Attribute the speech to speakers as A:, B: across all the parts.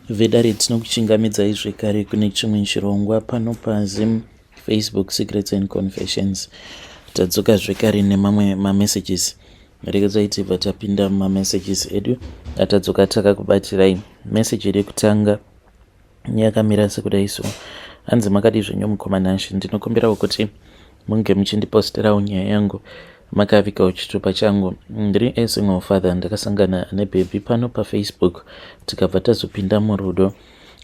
A: Vedare, tinokuchingamidzai zvekare kune chimwe chirongwa pano paZim Facebook Secrets and Confessions. Tadzoka zvekare nemamwe mamessages. Regedzai tibva tapinda mumamessages edu atadzoka takakubatirai. Message yedu yekutanga yakamira sekudai so. Hanzi, makadii zvenyu mukoma Nashe? Ndinokumbirawo kuti munge muchindiposterawo nyaya yangu makavigawo chitupa changu. Ndiri a single father. Ndakasangana nebhebhi pano paFacebook, tikabva tazopinda murudo.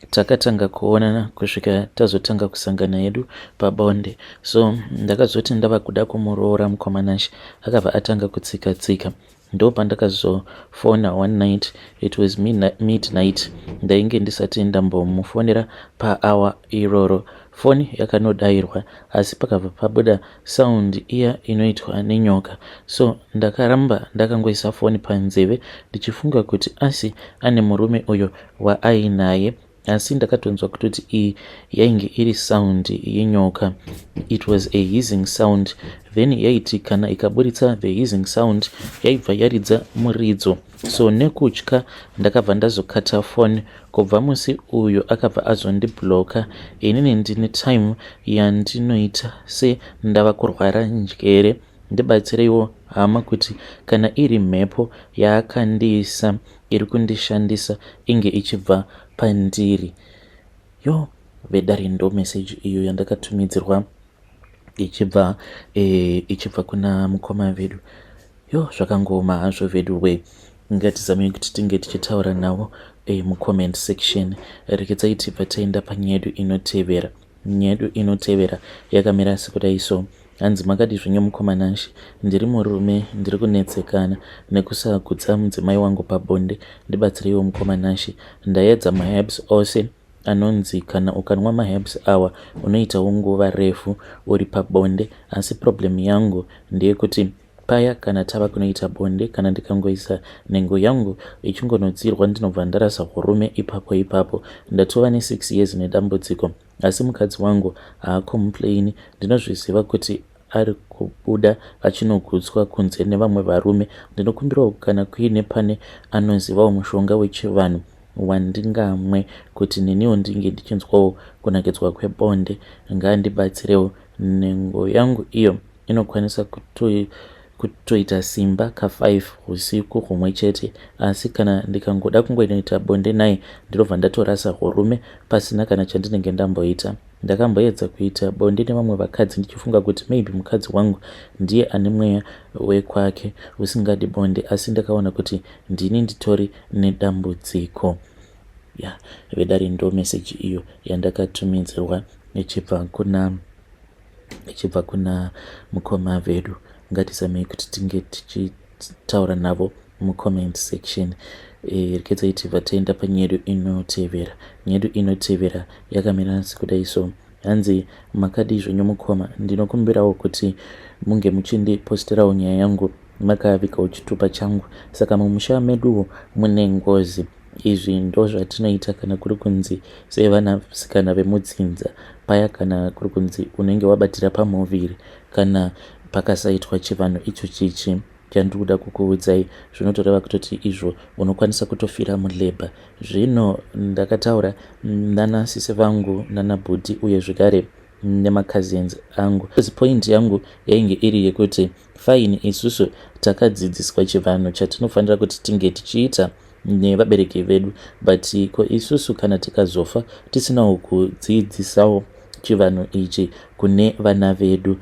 A: Takatanga kuonana kusvika tazotanga kusangana yedu pabonde. So ndakazoti ndava kuda kumuroora, mukoma Nashe, akabva atanga kutsika tsika. Ndo pandakazofona one night. It was midnight. Ndainge ndisati ndambomufonera paawa iroro. Foni yakanodayirwa, asi pakabva pabuda sound iya inoitwa nenyoka. So ndakaramba ndakangoisa foni panzeve ndichifunga kuti asi ane murume uyo waainaye, asi ndakatonzwa kutoti iyi yainge iri sound yenyoka. It was a hissing sound. Then yaiti kana ikaburitsa the hissing sound, yaibva yaridza muridzo. So nekutya ndakabva ndazokata foni. Kubva musi uyu akabva azondibloka. Inini ndine time yandinoita sendava kurwara njere. Ndibatsireiwo hama, kuti kana iri mhepo yaakandiisa iri kundishandisa, inge ichibva pandiri. Yo, vedare, ndo meseji iyo yandakatumidzirwa ichibva kuna mukoma vedu. Yo, zvakangooma hazvo vedu we. Ngatizamei kuti tinge tichitaura navo mucomment section. Rekedzai tibva taenda panyaya yedu inotevera. Nyaya yedu inotevera yakamira sekudai so. Hanzi, makadii zvenyu mukoma Nashe? Ndiri murume, ndiri kunetsekana nekusagutsa mudzimai wangu pabonde. Ndibatsireiwo mukoma Nashe. Ndaedza maherbs ose anonzi kana ukanwa maherbs awa unoitawo nguva refu uri pabonde, asi problem yangu ndeyekuti paya kana tava kunoita bonde, kana ndikangoisa nhengo yangu ichingonodzirwa, ndinobva ndarasa urume ipapo ipapo. Ndatova ne6 years nedambudziko, asi mukadzi wangu haacomplaini. Ndinozviziva kuti ari kubuda achinogutswa kunze nevamwe varume. Ndinokumbirawo kana kuine pane anozivawo mushonga wechivanhu wandingamwe kuti neniwo ndinge ndichinzwawo kunakidzwa kwebonde, ngaandibatsirewo. Nhengo yangu iyo inokwanisa kutoita simba ka5 usiku humwe chete, asi kana ndikangoda kungonoita bonde naye, ndinobva ndatorasa urume pasina kana chandinenge ndamboita. Ndakamboedza kuita bonde nevamwe vakadzi ndichifunga kuti maybe mukadzi wangu ndiye ane mweya wekwake usingadi bonde, asi ndakaona kuti ndini nditori nedambudziko. Ya, vedare, ndo meseji iyo yandakatumidzirwa ichibva kuna mukoma vedu. Ngatizamei kuti tinge tichitaura navo mucomment section. Rekedzai tibva taenda panyaya yedu inotevera. Nyaya yedu inotevera yakamira sekudai so. Hanzi, makadii zvenyu mukoma? Ndinokumbirawo kuti munge muchindiposterawo nyaya yangu makavigawo chitupa changu. Saka mumusha meduwo mune ngozi. Izvi ndo zvatinoita kana kuri kunzi sevanasikana vemudzinza, paya kana kuri kunzi unenge wabatira pamuviri, kana pakasaitwa chivanhu icho chichi chandiri kuda kukuudzai, zvinotoreva kutoti izvo unokwanisa kutofira mulabour. Zvino ndakataura nanasisi vangu, nanabhudhi, uye zvekare nemacousins angu. Point yangu yainge iri yekuti fine, isusu takadzidziswa chivanhu chatinofanira kuti tinge tichiita nevabereki vedu, but ko isusu kana tikazofa tisinawo kudzidzisawo chivanhu ichi kune vana vedu,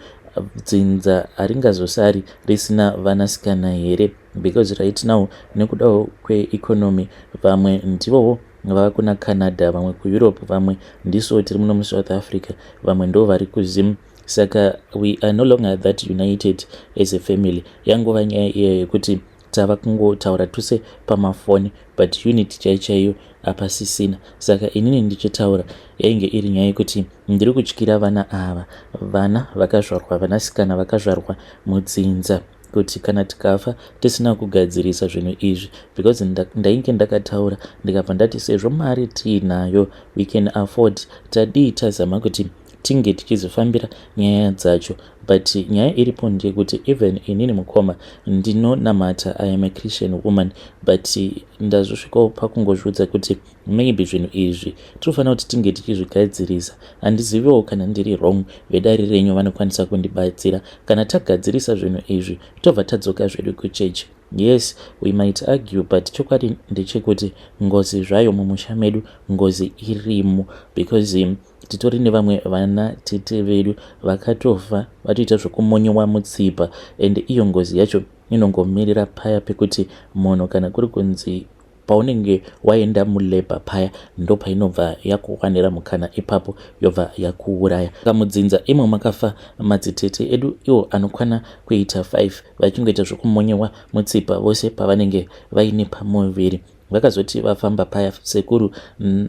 A: dzinza haringazosari risina vanasikana here? Because right now, nekudawo kweeconomy, vamwe ndivowo vava kuna Canada, vamwe kuEurope, vamwe ndiso tiri muno muSouth Africa, vamwe ndo vari kuZim. Saka we are no longer that united as a family. Yangova nyaya iyo yekuti tava kungotaura tose pamafoni, but unity chai chaiyo hapasisina. Saka inini ndichitaura, yainge iri nyaya yekuti ndiri kutyira vana ava, vana vakazvarwa, vanasikana vakazvarwa mudzinza, kuti kana tikafa tisina kugadzirisa zvinhu izvi, because ndainge ndakataura ndikabva ndati sezvo mari tiinayo, we can afford, tadii tazama kuti tinge tichizofambira nyaya dzacho. But nyaya iripo ndeyekuti even inini mukoma ndinonamata, I am a Christian woman, but ndazosvikawo pakungozviudza kuti maybe zvinhu izvi tinofanira kuti tinge tichizvigadzirisa. Handiziviwo kana ndiri wrong, vedare renyu vanokwanisa kundibatsira. Kana tagadzirisa zvinhu izvi, tobva tadzoka zvedu kuchechi. Yes, we might argue, but chokwadi ndechekuti ngozi zvayo mumusha medu, ngozi irimo, because titori nevamwe vana tete vedu vakatofa vatoita zvokumonyewa mutsipa. And iyo ngozi yacho inongomirira paya pekuti munhu kana kuri kunzi paunenge waenda mulabour paya, ndo painobva yakuwanira mukana ipapo, yobva yakuuraya. Kamudzinza imo makafa madzitete edu iwo anokwana kuita 5 vachingoita zvokumonyewa mutsipa vose pavanenge vaine pamuviri. Vakazoti vafamba paya, sekuru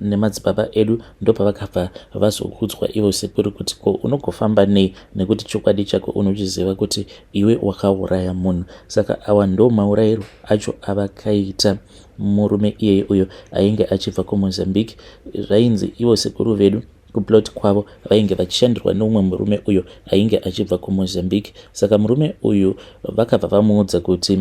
A: nemadzibaba edu ndopavakabva vazokudzwa ivo sekuru kuti, "Ko unogofamba nei, nekuti chokwadi chako unochiziva kuti iwe wakauraya munhu?" Saka awa ndo maurayiro acho avakaita murume iyeye uyo ainge achibva kuMozambique. Zvainzi ivo sekuru vedu kuplot kwavo vainge vachishandirwa neumwe murume uyo ainge achibva kuMozambique. Saka murume uyu vakabva vamuudza kuti,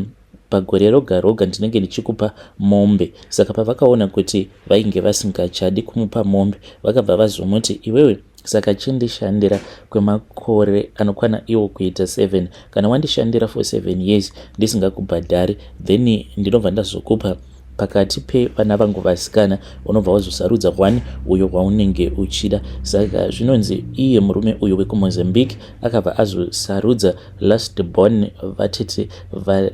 A: "Pagore roga roga ndinenge ndichikupa mombe." Saka pavakaona kuti vainge vasingachadi kumupa mombe, vakabva vazomuti, "Iwewe saka chindishandira kwemakore anokwana iwo kuita 7. Kana wandishandira for 7 years ndisingakubhadhari, then ndinobva ndazokupa pakati pevana vangu vasikana, unobva wazosarudza one uyo waunenge uchida." Saka zvinonzi iye murume uyo wekuMozambique akabva azosarudza last born, vatete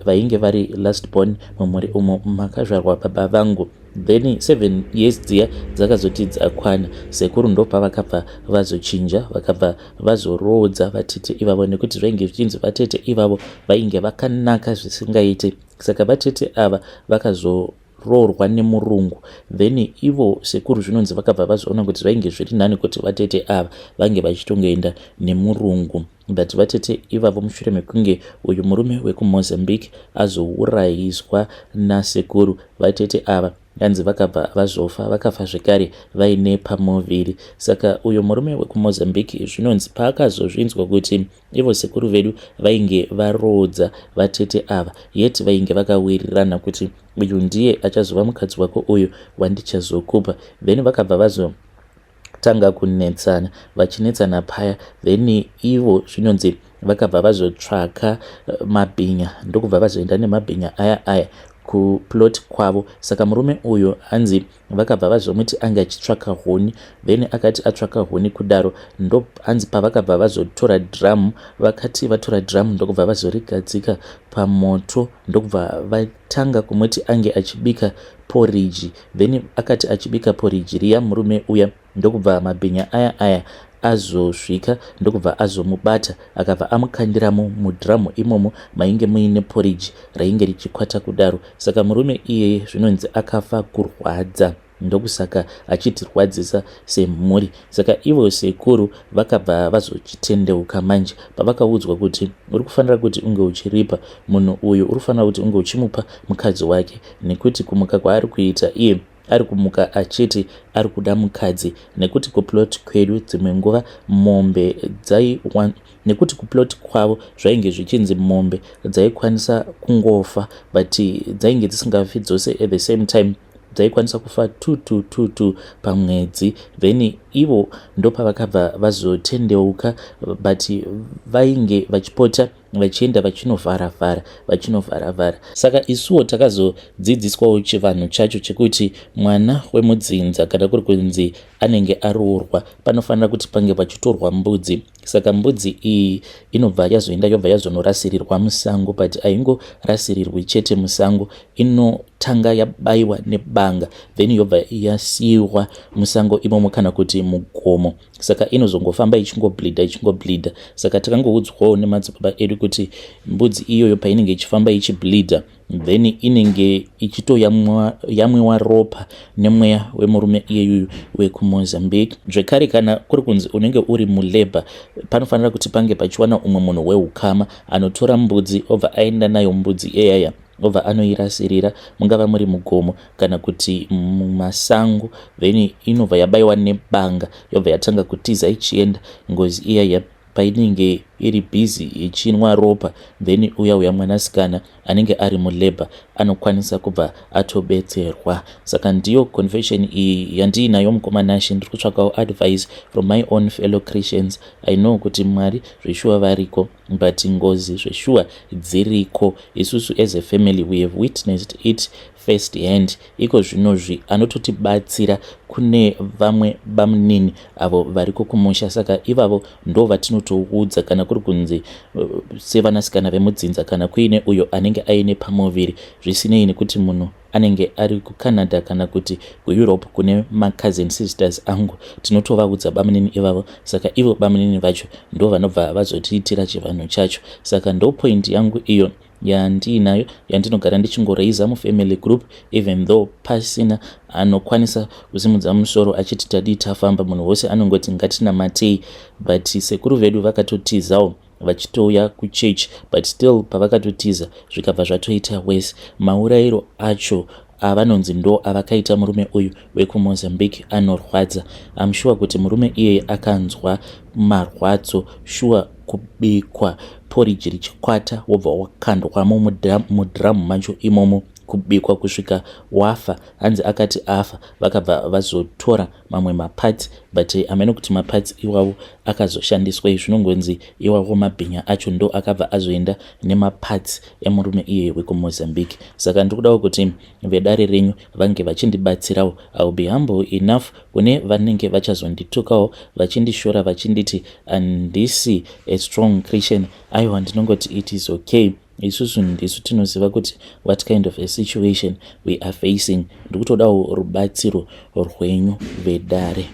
A: vainge vari last born mumhuri umo makazvarwa baba vangu. Then 7 years dziya dzakazoti dzakwana, sekuru ndopavakabva vazochinja, vakabva vazoroodza vatete ivavo, nekuti zvainge zvichinzi vatete ivavo vainge vakanaka zvisingaite. Saka vatete ava vakazoroorwa nemurungu. Then ivo sekuru zvinonzi vakabva vazoona kuti zvainge zviri nani kuti vatete ava vange vachitongoenda nemurungu. But vatete ivavo, mushure mekunge uyu murume wekuMozambique azourayiswa nasekuru, vatete ava yanzi vakabva vazofa, vakafa zvekare vaine pamuviri. Saka uyo murume wekuMozambique zvinonzi paakazozvinzwa kuti ivo sekuru vedu vainge varoodza vatete ava, yet vainge vakawirirana kuti uyu ndiye achazova mukadzi wako uyu wandichazokupa, then vakabva vazotanga kunetsana. Vachinetsana paya, then ivo zvinonzi vakabva vazotsvaka mabhinya, ndokubva vazoenda nemabhinya aya aya kuplot kwavo. Saka murume uyu hanzi vakabva vazomuti ange achitsvaka huni. Then akati atsvaka huni kudaro, ndo hanzi pavakabva vazotora drum. Vakati vatora drum, ndokubva vazorigadzika pamoto, ndokubva vatanga kumuti ange achibika poriji. Then akati achibika poriji riya murume uya, ndokubva mabhinya aya aya azosvika, ndokubva azomubata, akabva amukandiramo mudhiramu imomo mainge muine poriji rainge richikwata kudaro. Saka murume iyeye zvinonzi akafa kurwadza, ndokusaka achitirwadzisa semhuri. Saka ivo sekuru vakabva vazochitendeuka manje pavakaudzwa kuti uri kufanira kuti unge uchiripa munhu uyu, uri kufanira kuti unge uchimupa mukadzi wake, nekuti kumuka kwaari kuita iye ari kumuka achiti ari kuda mukadzi, nekuti kuplot kwedu dzimwe nguva mombe dzai, nekuti kuplot kwavo zvainge zvichinzi mombe dzaikwanisa kungofa, but dzainge dzisingafi dzose at the same time, dzaikwanisa kufa 2 2 2 2 pamwedzi. Then ivo ndopavakabva vazotendeuka, but vainge vachipota vachienda vachinovharavhara, vachinovharavhara. Saka isuwo takazodzidziswawo chivanhu chacho chekuti mwana wemudzinza, kana kuri kunzi anenge aroorwa, panofanira kuti pange pachitorwa mbudzi. Saka mbudzi iyi inobva yazoenda, yobva yazonorasirirwa musango, but haingorasirirwi chete musango, inotanga yabayiwa nebanga, then yobva yasiyiwa musango imomo kana kuti mugomo. Saka inozongofamba ichingobleeda, ichingobleeda. Saka takangoudzwawo nemadzibaba edu kuti mbudzi iyoyo painenge ichifamba ichibleeda, then inenge ichitoyamwiwa ropa nemweya wemurume iyeyuyu wekuMozambique. Zvekare, kana kuri kunzi unenge uri mulabour, panofanira kuti pange pachiwana umwe munhu weukama anotora mbudzi, obva aenda nayo mbudzi iyaya. Obva anoirasirira mungava muri mugomo kana kuti mumasango, then inobva yabaiwa nebanga, yobva yatanga kutiza ichienda. Ngozi iyaiya painenge iri busy ichinwa ropa, then uya uya mwanasikana anenge ari mulabour anokwanisa kubva atobetserwa. Saka ndiyo confession iyi yandiinayo, mukoma Nashe. Ndiri kutsvakawo advice from my own fellow Christians. I know kuti Mwari zveshuwa variko, but ngozi zveshuwa dziriko. Isusu as a family, we have witnessed it first hand. Iko zvinozvi anototibatsira kune vamwe bamunini avo variko kumusha, saka ivavo ndo vatinotoudza kana kuri kunzi sevanasikana vemudzinza, kana kuine uyo anenge aine pamuviri, zvisinei nekuti munhu anenge ari kuCanada kana kuti kuEurope. Kune macousin sisters angu, tinotovaudza bamunini ivavo, saka ivo bamunini vacho ndo vanobva vazotiitira chivanhu chacho. Saka ndo point yangu iyo yandiinayo, yandinogara ndichingoraisa mufamily group, even though pasina anokwanisa kusimudza musoro achiti tadii tafamba. Munhu wose anongoti ngatinamatei, but sekuru vedu vakatotizawo vachitouya kuchurch, but still pavakatotiza zvikabva zvatoita wese. Maurayiro acho avanonzi ndo avakaita murume uyu wekuMozambique anorwadza. Am sure kuti murume iyeye akanzwa marwadzo shuwa. Kubikwa poriji richikwata, wobva wakandwamo mudhiramu macho imomo, kubikwa kusvika wafa. Hanzi akati afa, vakabva vazotora mamwe maparts, but hamene kuti maparts iwavo akazoshandiswei. Zvinongonzi iwavo mabhinya acho ndo akabva azoenda nemaparts emurume iyeye wekuMozambique. Saka ndiri kudawo kuti vedare renyu vange vachindibatsirawo. I will be humble enough kune vanenge vachazonditukawo, vachindishora, vachinditi handisi a strong Christian. Aiwa, ndinongoti it is okay. Isusu ndisu tinoziva kuti what kind of a situation we are facing. Ndikutodawo rubatsiro rwenyu, vedare.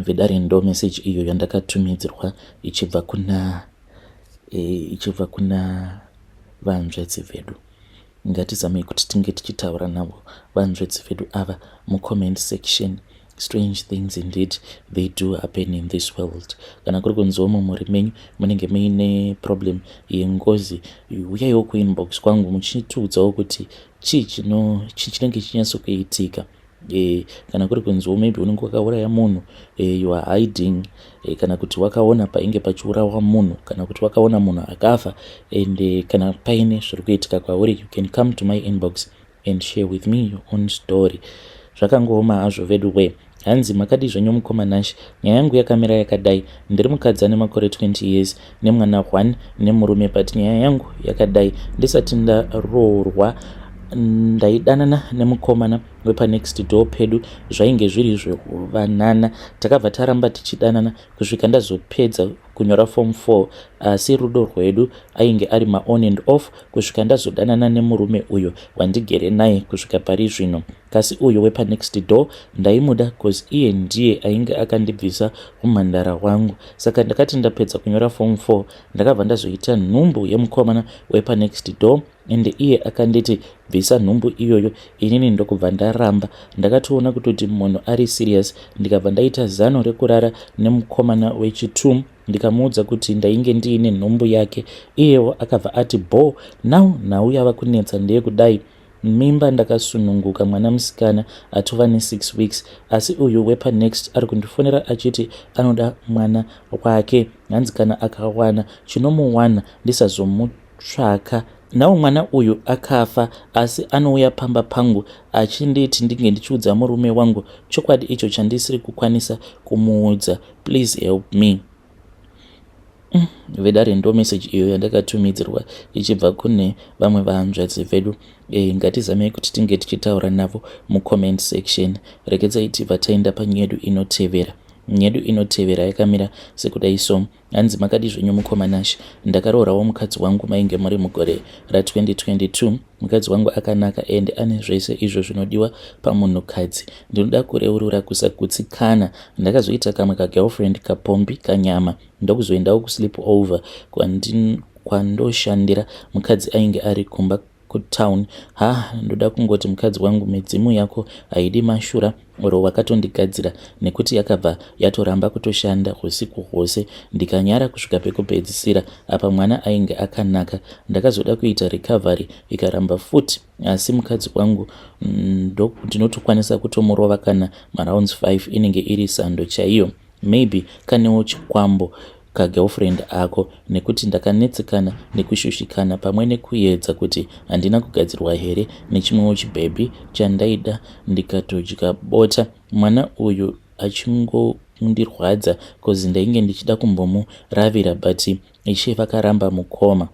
A: Vedare, ndo message iyo yandakatumidzirwa ichibva kuna vanzvedzi vedu. Ngatizamei kuti tinge tichitaura navo vanzvedzi vedu ava mucomment section. Strange things indeed, they do happen in this world. Kana kuri kunziwo mumhuri menyu munenge muine problem yengozi, uyaiwo kuinbox kwangu muchitiudzawo kuti chii chinenge chinyatsokuitika. Kana kuri kunziwo maybe unenge wakauraya munhu, you are hiding, kana kuti wakaona painge pachiurawa munhu, kana kuti wakaona munhu akafa, and kana paine zviri kuitika kwauri, you can come to my inbox and share with me your own story. Zvakangooma hazvo vedu we. Hanzi, "Makadi zvenyu, mukoma Nash? Nyaya yangu yakamira yakadai. Ndiri mukadzi ane makore 20 years, nemwana 1 nemurume, but nyaya yangu yakadai. Ndisati ndaroorwa, ndaidanana nemukomana wepanext door pedu. Zvainge zviri zvekuvanana. Takabva taramba tichidanana kusvika ndazopedza kunyora form 4, asi rudo rwedu ainge ari maon and off kusvika ndazodanana nemurume uyo wandigere naye kusvika pari zvino. Kasi uyo wepanext door ndaimuda, cause iye ndiye ainge akandibvisa umhandara hwangu. Saka ndakati ndapedza kunyora form 4, ndakabva ndazoita nhumbu yemukomana wepanext door, ende iye akanditi bvisa nhumbu iyoyo. Inini ndokubva ndaramba. Ndakatoona kutoti munhu ari serious. Ndikabva ndaita zano rekurara nemukomana wechi2, ndikamuudza kuti ndainge ndiine nhumbu yake. Iyewo akabva ati bo. Now nhau yava kunetsa ndeyekudai: mimba ndakasununguka, mwana musikana atova ne6 weeks, asi uyu wepanext ari kundifonera achiti anoda mwana wake. Hanzi kana akawana chinomuwana, ndisazomutsvaka. Nawo mwana uyu akafa, asi anouya pamba pangu achinditi ndinge ndichiudza murume wangu chokwadi icho chandisiri kukwanisa kumuudza. Please help me." Vedare, ndo message iyo yandakatumidzirwa ichibva kune vamwe vahanzvadzi vedu. Ngatizamei kuti tinge tichitaura navo mucomment section. Regedzai tibva taenda panyaya yedu inotevera. Nyaya yedu inotevera yakamira sekudai so. Hanzi, "Makadi zvenyu, mukoma Nash? Ndakaroorawo mukadzi wangu mainge muri mugore ra2022. Mukadzi wangu akanaka ende ane zvese izvo zvinodiwa pamunhukadzi. Ndinoda kureurura kusagutsikana. Ndakazoita kamwe kagirlfriend, kapombi kanyama, ndokuzoendawo kusleep over kwandoshandira. Mukadzi ainge ari kumba. kutown. Ha, ndoda kungoti mukadzi wangu midzimu yako haidi mashura or wakatondigadzira nekuti yakabva yatoramba kutoshanda husiku hwose ndikanyara kusvika pekupedzisira. Apa mwana ainge akanaka. Ndakazoda kuita recovery ikaramba futi asi mukadzi wangu ndinotokwanisa kutomurova kana marounds 5 inenge iri sando chaiyo. Maybe kanewo chikwambo kagirlfriend ako nekuti ndakanetsekana nekushushikana pamwe nekuedza kuti handina kugadzirwa here nechimwewo chibhebhi chandaida ndikatodya bota mwana uyu achingondirwadza cause ndainge ndichida kumbomuravira but ishe vakaramba mukoma.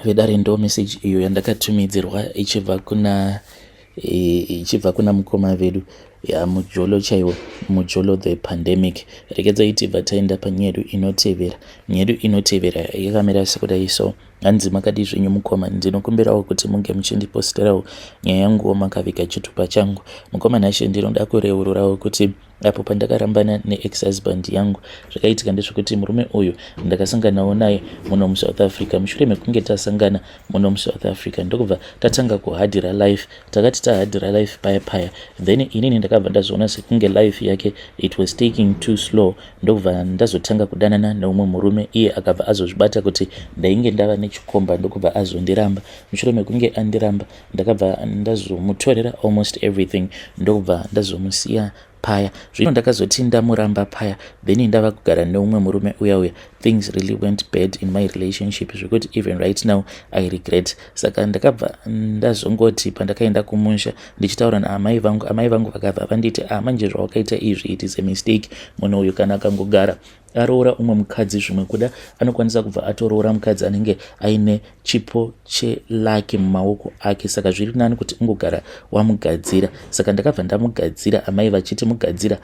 A: Vedare, ndo message iyo yandakatumidzirwa ichibva kuna ichibva kuna mukoma vedu ya mujolo chaiwo, mujolo the pandemic. Regedzai tibva taenda panyaya yedu inotevera. Nyaya yedu inotevera yakamira sekudai so. Hanzi, "Makadi zvenyu mukoma? Ndinokumbirawo kuti munge muchindiposterawo nyaya yanguwo makaviga chitupa changu. Mukoma nhashe, ndinoda kureururawo kuti apo pandakarambana neex husband yangu, zvakaitika ndezvekuti murume uyu ndakasanganawo naye muno muSouth Africa. Mushure mekunge tasangana muno muSouth Africa, ndokubva tatanga kuhadhira life. Takati tahadhira life paya paya, then inini ndakabva ndazoona sekunge life yake it was taking too slow, ndokubva ndazotanga kudanana neumwe murume. Iye akabva azozvibata kuti ndainge ndava nechikomba, ndokubva azondiramba. Mushure mekunge andiramba, ndakabva ndazomutorera almost everything, ndokubva ndazomusiya paya. Zvino ndakazoti ndamuramba paya, then ndava kugara neumwe murume uya uya, things really went bad in my relationship zvekuti even right now I regret. Saka ndakabva ndazongoti pandakaenda kumusha ndichitaura naamai vangu, amai vangu vakabva vanditi, 'Ah, manje zvawakaita izvi, it is a mistake. Munhu uyu kana akangogara aroora umwe mukadzi, zvimwe kuda anokwanisa kubva atoroora mukadzi anenge aine chipo cheluck mumaoko ake. Saka zviri nani kuti ungogara wamugadzira.' Saka ndakabva ndamugadzira, amai vachiti mugadzira,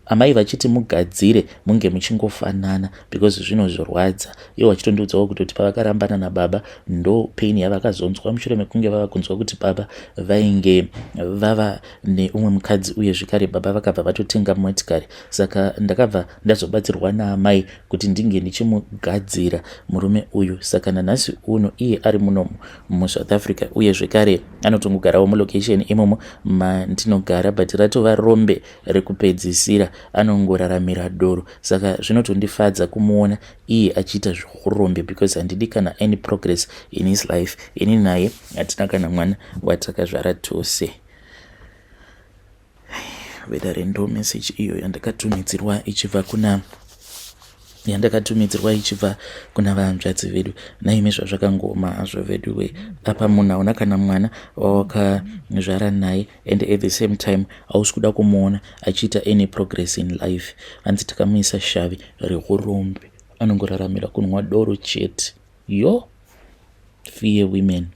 A: amai vachiti mugadzire munge muchingofanana because zvinozorwadza." Ivo vachitondiudzawo kutoti pavakarambana nababa, ndo pain yavakazonzwa mushure mekunge vava kunzwa kuti baba vainge vava neumwe mukadzi, uye zvekare baba vakabva vatotenga motikari. Saka ndakabva ndazobatsirwa naamai kuti ndinge ndichimugadzira murume uyu. Saka nanhasi uno iye ari muno muSouth Africa, uye zvekare anotongogarawo mulocation imomo mandinogara, but ratova rombe rekupedzisira, anongoraramira doro. Saka zvinotondifadza kumuona iye achiita zveurombe because handidi kana any progress in his life. Ini naye hatina kana mwana watakazvara tose." Vedare, ndo message iyo yandakatumidzirwa ichibva kuna yandakatumidzirwa ichibva kuna vanzvadzi vedu. Naime, zvazvakangoma hazvo vedu we. Apa munhu hauna kana mwana wawakazvara naye and at the same time hausi kuda kumuona achiita any progress in life. Hanzi takamuisa shavi reurombe, anongoraramira kunwa doro chete. Yo, fear women.